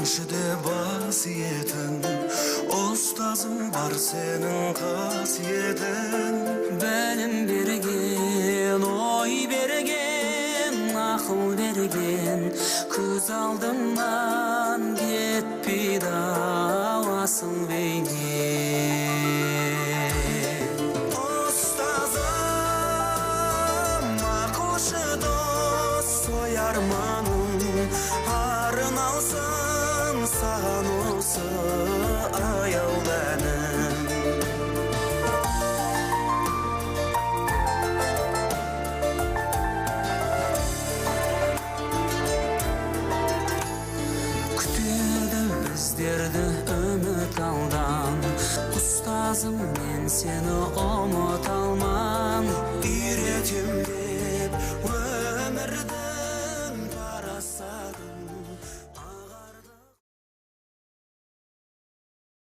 Екінші де бас иетін ұстазым бар сенің қасиетің. Білім берген, ой берген, ақыл берген, көз алдымнан кетпейді ау асыл бейнең. Ұстазым, ақылшы дос, ой арманым арналсын саған осы аяулы әнім. Күтеді біздерді үміт алдан, ұстазым, мен сені ұмыта алмам. Үйретем